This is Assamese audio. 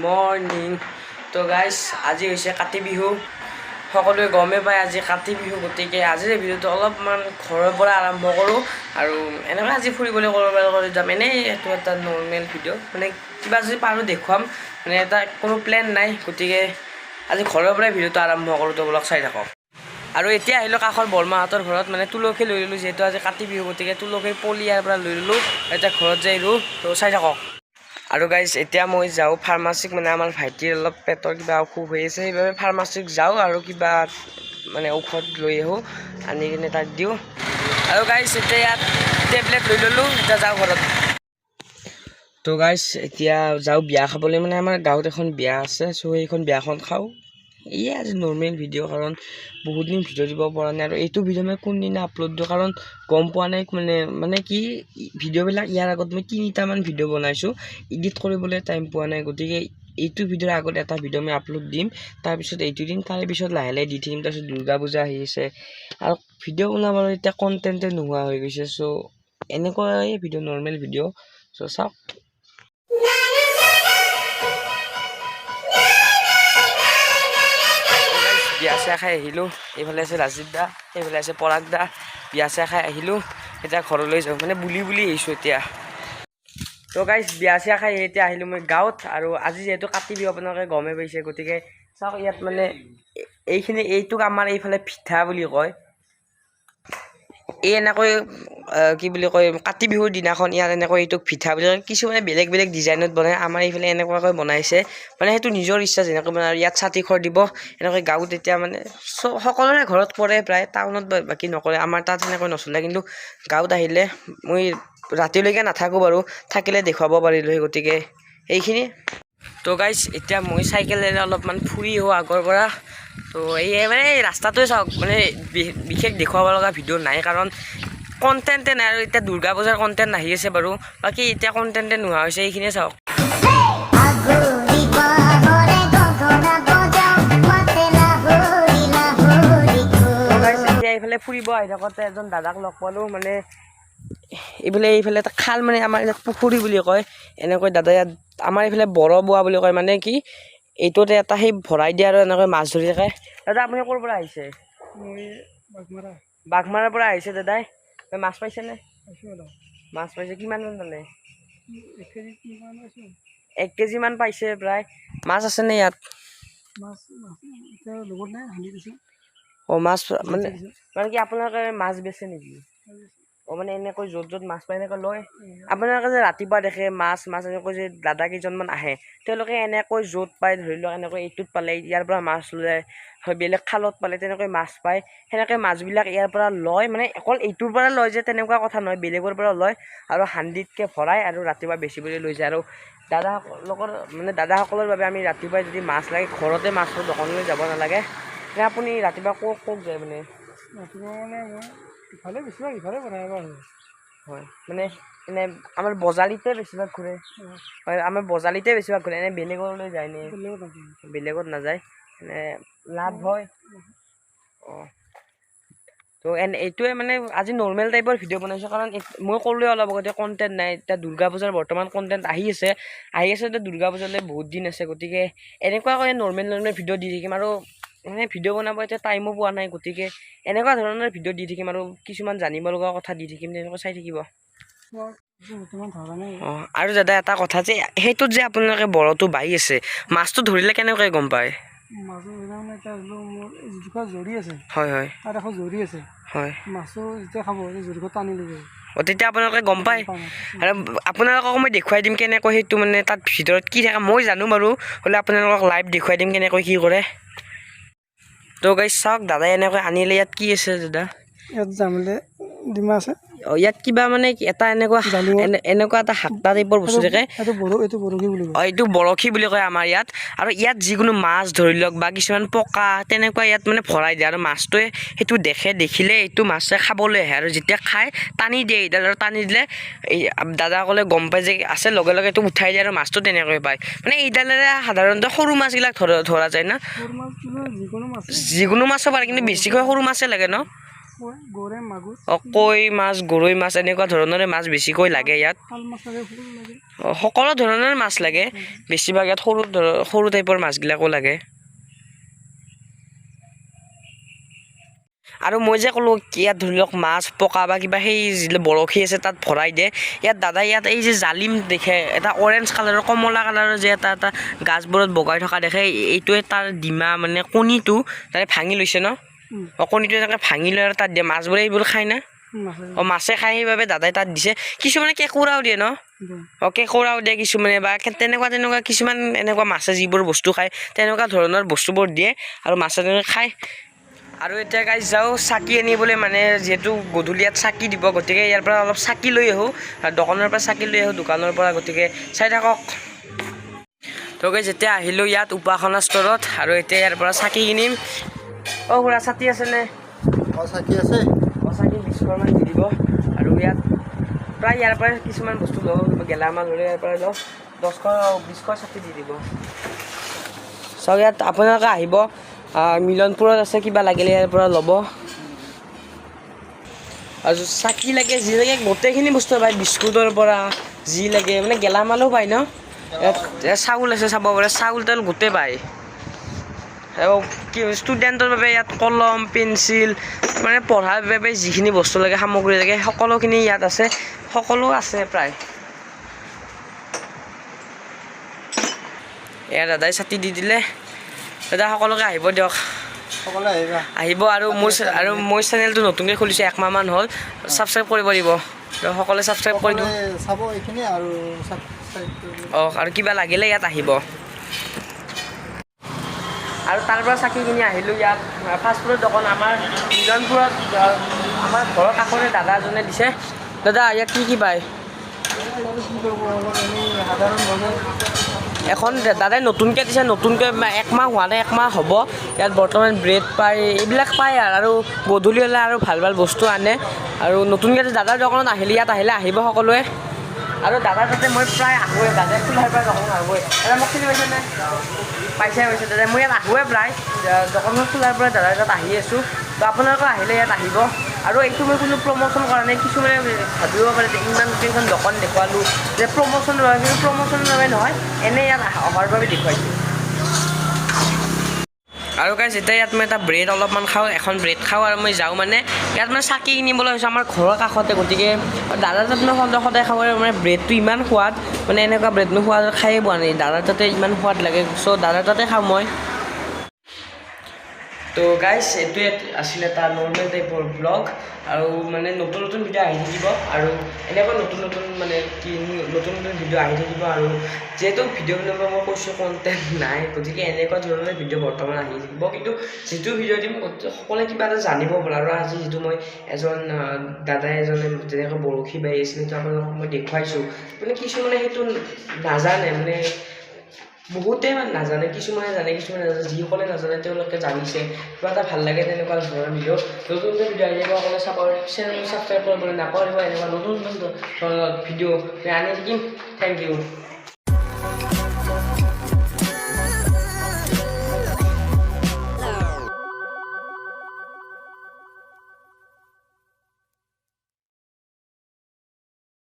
মৰ্ণিং। তো গাইজ, আজি হৈছে কাতি বিহু। সকলোৱে গমেই পায় আজি কাতি বিহু। গতিকে আজিৰ এই ভিডিঅ'টো অলপমান ঘৰৰ পৰা আৰম্ভ কৰোঁ আৰু এনেকৈ আজি ফুৰিবলৈ ক'ৰবালৈ যাম। এনেই এইটো এটা নৰ্মেল ভিডিঅ', মানে কিবা যদি পাৰোঁ দেখুৱাম। মানে এটা কোনো প্লেন নাই, গতিকে আজি ঘৰৰ পৰাই ভিডিঅ'টো আৰম্ভ কৰোঁ। তো বলক, চাই থাকক। আৰু এতিয়া আহিলোঁ কাষৰ বৰমাহঁতৰ ঘৰত, মানে তুলসী লৈ ল'লোঁ। যিহেতু আজি কাতি বিহু, গতিকে তুলসীৰ পুলি ইয়াৰ পৰা লৈ ল'লোঁ। এতিয়া ঘৰত যাই ৰুওঁ। তো চাই থাকক। আৰু গাইজ, এতিয়া মই যাওঁ ফাৰ্মাচীক। মানে আমাৰ ভাইটিৰ অলপ পেটৰ কিবা অসুখ হৈ আছে, সেইবাবে ফাৰ্মাচীক যাওঁ আৰু কিবা মানে ঔষধ লৈ আহোঁ, আনি কিনে তাক দিওঁ। আৰু গাইজ, এতিয়া ইয়াত টেবলেট লৈ ল'লোঁ, এতিয়া যাওঁ ঘৰত। তো গাইজ, এতিয়া যাওঁ বিয়া খাবলৈ। মানে আমাৰ গাঁৱত এখন বিয়া আছে, চ' সেইখন বিয়াখন খাওঁ। এয়ে আজি নৰ্মেল ভিডিঅ', কাৰণ বহুত দিন ভিডিঅ' দিব পৰা নাই। আৰু এইটো ভিডিঅ' মই কোনদিনা আপলোড দিওঁ, কাৰণ গম পোৱা নাই। মানে কি, ভিডিঅ'বিলাক ইয়াৰ আগত মই তিনিটামান ভিডিঅ' বনাইছোঁ, এডিট কৰিবলৈ টাইম পোৱা নাই। গতিকে এইটো ভিডিঅ'ৰ আগত এটা ভিডিঅ' মই আপলোড দিম, তাৰপিছত এইটো দিম, তাৰে পিছত লাহে লাহে দি থাকিম। তাৰপিছত দুৰ্গা পূজা আহি আছে আৰু ভিডিঅ' বনাবলৈ এতিয়া কণ্টেণ্টে নোহোৱা হৈ গৈছে। চ' এনেকুৱাই ভিডিঅ', নৰ্মেল ভিডিঅ'। চ' চাওক। বিয়া চিয়া খাই আহিলোঁ। এইফালে আছে ৰাজীৱ দা, এইফালে আছে পৰাগ দা। বিয়া চিয়া খাই আহিলোঁ, এতিয়া ঘৰলৈ যাওঁ। মানে বুলি বুলি আহিছোঁ এতিয়া। তো গাইজ, বিয়া চিয়া খাই এতিয়া আহিলোঁ মই গাঁৱত। আৰু আজি যিহেতু কাতি বিহু, আপোনালোকে গমেই পাইছে। গতিকে চাওক, ইয়াত মানে এইখিনি, এইটোক আমাৰ এইফালে পিঠা বুলি কয়। এই এনেকৈ কি বুলি কয়, কাতি বিহুৰ দিনাখন ইয়াত এনেকৈ এইটোক পিঠা বুলি কয়। কিছুমানে বেলেগ বেলেগ ডিজাইনত বনায়, আমাৰ এইফালে এনেকুৱাকৈ বনাইছে। মানে সেইটো নিজৰ ইচ্ছা, যেনেকৈ বনায়। আৰু ইয়াত ছাতি খৰ দিব এনেকৈ। গাঁৱত এতিয়া মানে চব সকলোৰে ঘৰত কৰে প্ৰায়, টাউনত বাকী নকৰে। আমাৰ তাত সেনেকৈ নচলে, কিন্তু গাঁৱত আহিলে মই ৰাতিলৈকে নাথাকোঁ বাৰু, থাকিলে দেখুৱাব পাৰিলোঁ হয়। গতিকে এইখিনি। তো গাইজ, এতিয়া মই চাইকেলেৰে অলপমান ফুৰি আহোঁ আগৰ পৰা। তো এই মানে এই ৰাস্তাটোৱে চাওক, মানে বিশেষ দেখুৱাব লগা ভিডিঅ' নাই, কাৰণ কণ্টেণ্টে নাই। আৰু এতিয়া দুৰ্গা পূজাৰ কণ্টেণ্ট আহি আছে বাৰু, বাকী এতিয়া কণ্টেণ্টে নোহোৱা হৈছে। এইখিনিয়ে চাওক। আগুৰি বাঁহৰে গগনা বজাওঁ, মাতে লাহৰি লাহৰি। তো গাইজ, এতিয়া এইফালে ফুৰিব আহি থাকোঁতে এজন দাদাক লগ পালোঁ। মানে এইফালে এইফালে এটা খাল, মানে আমাৰ ইয়াত পুখুৰী বুলি কয়। এনেকৈ দাদা ইয়াত আমাৰ এইফালে বৰ বোৱা বুলি কয়। মানে কি, এইটোতে এটা সেই ভৰাই দিয়ে আৰু এনেকৈ মাছ ধৰি থাকে। দাদা, আপুনি ক'ৰ পৰা আহিছে? মই বাঘমাৰা। বাঘমাৰাৰ পৰা আহিছে দাদাই। মাছ পাইছেনে? পাইছোঁ অলপ। মাছ পাইছে, কিমান মান পালে? 1 কেজি মান পাইছোঁ। 1 কেজিমান পাইছে প্ৰায়। মাছ আছেনে ইয়াত? মাছ মাছ এতিয়া লগত নাই, হান্দি দিছোঁ। অঁ, মাছ মানে মানে কি, আপোনালোকে মাছ বেচে নেকি? অঁ, মানে এনেকৈ য'ত য'ত মাছ পায় এনেকৈ লয়। আপোনালোকে যে ৰাতিপুৱা দেখে মাছ মাছ এনেকৈ যে দাদা কেইজনমান আহে, তেওঁলোকে এনেকৈ য'ত পায়, ধৰি লওক এনেকৈ এইটোত পালে ইয়াৰ পৰা মাছ লয় হয়, বেলেগ খালত পালে তেনেকৈ মাছ পায়, সেনেকৈ মাছবিলাক ইয়াৰ পৰা লয়। মানে অকল এইটোৰ পৰা লয় যে তেনেকুৱা কথা নহয়, বেলেগৰ পৰা লয় আৰু হান্দিতকৈ ভৰাই আৰু ৰাতিপুৱা বেচিবলৈ লৈ যায়। আৰু দাদাসকলৰ মানে দাদাসকলৰ বাবে আমি ৰাতিপুৱাই যদি মাছ লাগে, ঘৰতে মাছৰ দোকানলৈ যাব নালাগে। এতিয়া আপুনি ৰাতিপুৱা ক'ত ক'ত যায় মানে? ৰাতিপুৱা মানে মই ইফালে বেছিভাগ ইফালে বনাই বাৰু। হয়, মানে এনে আমাৰ বজালিতে বেছিভাগ ঘূৰে। হয়, আমাৰ বজালিতে বেছিভাগ ঘূৰে। এনে বেলেগলৈ যায় নে? বেলেগত নাযায়। বেলেগত নাযায়। এনে লাভ হয়। অঁ, তো এনে এইটোৱে মানে আজি নৰ্মেল টাইপৰ ভিডিঅ' বনাইছোঁ, কাৰণ মই ক'লোৱে অলপ আগতে কণ্টেণ্ট নাই। এতিয়া দুৰ্গা পূজাৰ বৰ্তমান কণ্টেণ্ট আহি আছে, আহি আছে। এতিয়া দুৰ্গা পূজালৈ বহুত দিন আছে, গতিকে এনেকুৱাকৈ নৰ্মেল নৰ্মেল ভিডিঅ' দি থাকিম। আৰু মানে ভিডিঅ' বনাব এতিয়া টাইমো পোৱা নাই, গতিকে এনেকুৱা ধৰণৰ ভিডিঅ' দি থাকিম আৰু কিছুমান জানিব লগা কথা দি থাকিম। তেনেকৈ চাই থাকিব। বৰ্তমান ধৰা নাই। অঁ, আৰু দাদা, এটা কথা যে সেইটোত যে আপোনালোকে বৰটো বাই আছে, মাছটো ধৰিলে কেনেকৈ গম পায়? মাছো মানে এতিয়া ধৰি লওক মোৰ এই যিডোখৰ জৰি আছে, হয় হয় তাত এখন জৰি আছে। মাছো যেতিয়া খাব, এই জৰিখন টানি লৈ যাব। অঁ, তেতিয়া আপোনালোকে গম পায়। আৰু আপোনালোকক মই দেখুৱাই দিম কেনেকৈ সেইটো মানে তাত ভিতৰত কি থাকে। মই জানো বাৰু, হ'লে আপোনালোকক লাইভ দেখুৱাই দিম কেনেকৈ কি কৰে। তো গাইজ, চাওক, দাদাই এনেকৈ আনিলে। ইয়াত কি আছে দাদা? ইয়াত জামলে ডিমা আছে। অঁ, ইয়াত কিবা মানে এটা এনেকুৱা জালুক। এনেকুৱা এটা হাত্তা টাইপৰ বস্তু থাকে। এইটো বৰশী বুলি কয়। অঁ, এইটো বৰশী বুলি কয় আমাৰ ইয়াত। আৰু ইয়াত যিকোনো মাছ ধৰি লওক বা কিছুমান পকা তেনেকুৱা ইয়াত মানে ভৰাই দিয়ে আৰু মাছটোৱে সেইটো দেখে। দেখিলে এইটো মাছে খাবলৈ আহে আৰু যেতিয়া খায় টানি দিয়ে এইডাল। আৰু টানি দিলে এই দাদাসকলে গম পায় যে আছে, লগে লগে এইটো উঠাই দিয়ে আৰু মাছটো তেনেকৈ পায়। মানে এইডালেৰে সাধাৰণতে সৰু মাছবিলাক ধৰা ধৰা যায় না? সৰু মাছ মানে যিকোনো মাছ। যিকোনো মাছো পাৰে, কিন্তু বেছিকৈ সৰু মাছে লাগে ন? কয় গৰৈ, মাগুৰ। অঁ, কৈ মাছ, গৰৈ মাছ, এনেকুৱা ধৰণৰে মাছ বেছিকৈ লাগে ইয়াত। শাল মাছ লাগে, শ'ল লাগে। অঁ, সকলো ধৰণৰে মাছ লাগে। বেছিভাগ ইয়াত সৰু টাইপৰ মাছবিলাকো লাগে। আৰু মই যে ক'লোঁ ইয়াত ধৰি লওক মাছ পকা বা কিবা সেই যিবিলাক বৰশী আছে তাত ভৰাই দিয়ে। ইয়াত দাদাই ইয়াত এই যে জালিম দেখে, এটা অৰেঞ্জ কালাৰৰ, কমলা কালাৰৰ যে এটা এটা গাছবোৰত বগাই থকা দেখে, এইটোৱে তাৰ ডিমা মানে কণীটো তাৰে ভাঙি লৈছে ন? অঁ, কণীটো এনেকৈ ভাঙি লৈ আৰু তাত দিয়ে। মাছবোৰে এইবোৰ খায় না? অঁ, মাছে খায়, সেইবাবে দাদাই তাত দিছে। কিছুমানে কেঁকোৰাও দিয়ে ন? অঁ, কেঁকোৰাও দিয়ে কিছুমানে, বা তেনেকুৱা তেনেকুৱা কিছুমান এনেকুৱা মাছে যিবোৰ বস্তু খায় তেনেকুৱা ধৰণৰ বস্তুবোৰ দিয়ে আৰু মাছে তেনেকৈ খায়। আৰু এতিয়া গাইজ যাওঁ চাকি আনিবলৈ, মানে যিহেতু গধূলি ইয়াত চাকি দিব, গতিকে ইয়াৰ পৰা অলপ চাকি লৈ আহোঁ, দোকানৰ পৰা চাকি লৈ আহোঁ দোকানৰ পৰা, গতিকে চাই থাকক। তো গাইজ এতিয়া আহিলোঁ ইয়াত উপাসনা ষ্টৰত আৰু এতিয়া ইয়াৰ পৰা চাকি কিনিম। অ' খুৰা, ছাতি আছেনে? অঁ, চাকি আছে। অঁ, চাকি 20মান দি দিব। আৰু ইয়াত প্ৰায় ইয়াৰ পৰাই কিছুমান বস্তু লওঁ, গেলামাল হ'লে ইয়াৰ পৰাই লওঁ। 10শ 20শ ছাতি দি দিব। চাওক, ইয়াত আপোনালোকে আহিব, মিলনপুৰত আছে, কিবা লাগিলে ইয়াৰ পৰা ল'ব। আৰু চাকি লাগে, যি লাগে গোটেইখিনি বস্তু পায়, বিস্কুটৰ পৰা যি লাগে, মানে গেলামালো পায় ন। ইয়াত চাউল আছে, চাব পাৰে, চাউল তাউল গোটেই পায়। আৰু কি ষ্টুডেণ্টৰ বাবে ইয়াত কলম, পেঞ্চিল, মানে পঢ়াৰ বাবে যিখিনি বস্তু লাগে, সামগ্ৰী লাগে, সকলোখিনি ইয়াত আছে, সকলো আছে প্ৰায়। এয়া দাদাই ছাতি দি দিলে। দাদা, সকলোকে আহিব দিয়ক। সকলোৱে আহিবা। আহিব। আৰু মোৰ আৰু মই চেনেলটো নতুনকৈ খুলিছোঁ, একমাহমান হ'ল, ছাবস্ক্ৰাইব কৰিব দিব। তো সকলোৱে ছাবস্ক্ৰাইব কৰি দিব। সকলোৱে চাব এইখিনি আৰু ছাবস্ক্ৰাইব কৰিব। অঁ, আৰু কিবা লাগিলে ইয়াত আহিব। আৰু তাৰ পৰা চাকি কিনি আহিলোঁ ইয়াত ফাষ্টফুডৰ দোকান আমাৰ মিলনপুৰত, আমাৰ ঘৰৰ কাষৰে দাদা এজনে দিছে। দাদা, ইয়াত কি কি পায়? কি কৰিব, অলপ এনেই সাধাৰণ বজাৰ। এখন দাদাই নতুনকৈ দিছে, নতুনকৈ একমাহ হোৱা নাই, একমাহ হ'ব। ইয়াত বৰ্তমান ব্ৰেড পায়, এইবিলাক পায় আৰু গধূলি হ'লে আৰু ভাল ভাল বস্তু আনে। আৰু নতুনকৈ দাদাৰ দোকানত আহিলে, ইয়াত আহিলে আহিব সকলোৱে। আৰু দাদাৰ তাতে মই প্ৰায় আহোঁৱে, দাদাই খোলাৰ পৰা দোকানত আহোঁৱে। দাদা, মোক চিনি পাইছেনে? পাইছে পাইছে। দাদা, মই ইয়াত আহোঁৱে প্ৰায়, দোকানখন খোলাৰ পৰা দাদাৰ তাত আহি আছোঁ। তো আপোনালোকেও আহিলে ইয়াত আহিব। আৰু এইটো মই কোনো প্ৰমোশ্যন কৰা নাই। কিছুমানে ভাবিব পাৰে যে ইমান কেইখন দোকান দেখুৱালোঁ যে প্ৰমোশ্যনৰ বাবে, কিন্তু প্ৰমোশ্যনৰ বাবে নহয়, এনেই ইয়াত অহাৰ বাবে দেখুৱাইছোঁ। আৰু গাইজ এতিয়া ইয়াত মই এটা ব্ৰেড অলপমান খাওঁ, এখন ব্ৰেড খাওঁ আৰু মই যাওঁ। মানে ইয়াত মানে চাকি কিনিবলৈ হৈছোঁ আমাৰ ঘৰৰ কাষতে, গতিকে দাদাৰ তাত মই সদায় সদায় খাব, মানে ব্ৰেডটো ইমান সোৱাদ, মানে এনেকুৱা ব্ৰেড মই সোৱাদ খায়ে পোৱা নাই, দাদাৰ তাতে ইমান সোৱাদ লাগে, চ' দাদাৰ তাতে খাওঁ মই। তো গাইজ এইটোৱে আছিল এটা নৰ্মেল টাইপৰ ব্লগ। আৰু মানে নতুন নতুন ভিডিঅ' আহি থাকিব, আৰু এনেকৈ নতুন নতুন মানে কি নতুন নতুন ভিডিঅ' আহি থাকিব। আৰু যিহেতু ভিডিঅ' বনাব মই কৈছোঁ কণ্টেণ্ট নাই, গতিকে এনেকুৱা ধৰণৰ ভিডিঅ' বৰ্তমান আহি থাকিব। কিন্তু যিটো ভিডিঅ' দিম সকলোৱে কিবা এটা জানিব পাৰে। আৰু আজি যিটো মই এজন দাদাই এজনে যেনেকৈ বৰশী বাই আছিল, সেইটো আপোনালোকক মই দেখুৱাইছোঁ। মানে কিছুমানে সেইটো নাজানে, মানে বহুতে মানে নাজানে, কিছুমানে জানে, কিছুমানে নাজানে। যিসকলে নাজানে তেওঁলোকে জানিছে, কিবা এটা ভাল লাগে তেনেকুৱা ধৰণৰ ভিডিঅ'। নতুন নতুন ভিডিঅ' আহি থাকিব, সকলোৱে চাব, চেনেলটো ছাবস্ক্ৰাইব কৰিবলৈ নাপাহৰিব। এনেকুৱা নতুন নতুন ধৰণৰ ভিডিঅ' মই আনি থাকিম। Thank you.